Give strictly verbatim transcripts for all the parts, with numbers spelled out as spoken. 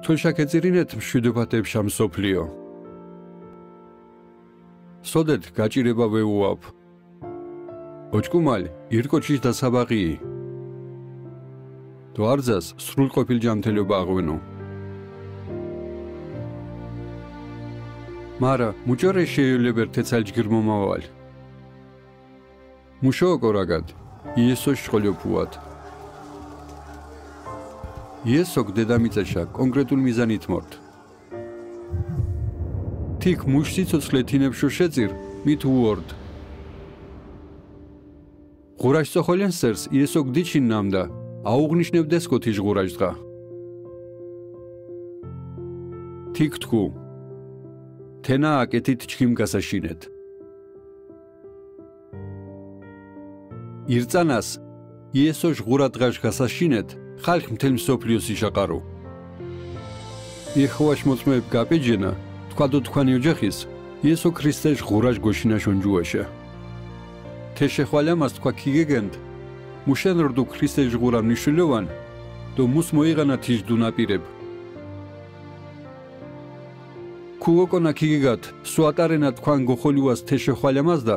თოშა ქეწირინეთ მშვიდობათეფშა მსოფლიო. სოდეთ გაჭირება ვეუვაპ. ოჭკუმალ ირკოჩის დასაბაღი. დვარძას სრულყოფილ ჯანმრთელობა აღვინო. მარა მუჭორე შეიოლებერ თეცალ ჯგირ მომავალ. მუშო ოკორაგად, იესო შყოლიო ფუათ. იესოკ დედამიწაშა კონკრეტულ მიზანით მორთ. თიქ მუშ სიცოცხლე თინეფშო შეწირ, მით უორდ. ღურაშ წოხოლენ სერს იესოკ დიჩინ ნამდა, აუღნიშნებდეს კოთიშ ღურაშ დღა. თიქ თქუ. თენა აკეთით ჩქიმ გასაშინეთ. ირწანას, იესოშ ღურა დღაშ გასაშინეთ, ხალხ მთელ მსოფლიოს იშაყარო. იეჰოვაშ მოწმეებ გაპეჯენა, თქვადო თქვენი ოჯახის, იესო ქრისტეშ ღურაშ გოშინა შონჯუაშა. თეშე ხვალამას თქვა ქიგეგენდ, მუშენ რდუ ქრისტეშ ღურა ნიშულოვან, დო მუს მოიღანა თიჯ დუნაპირებ. ქუგოკონა ქიგეგათ, სუატარენა თქვან გოხოლიუას თეშე ხვალამას და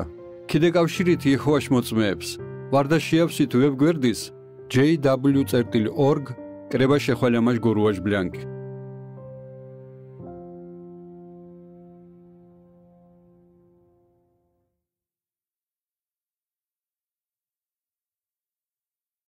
ქიდეკავშირით იეჰოვაშ მოწმეებს, ვარდა შეავსით ვებ გვერდის, ჯეი დაბლიუ წერტილ ორგ კრება შეხვალამაშ გორუაშ ბლანკ.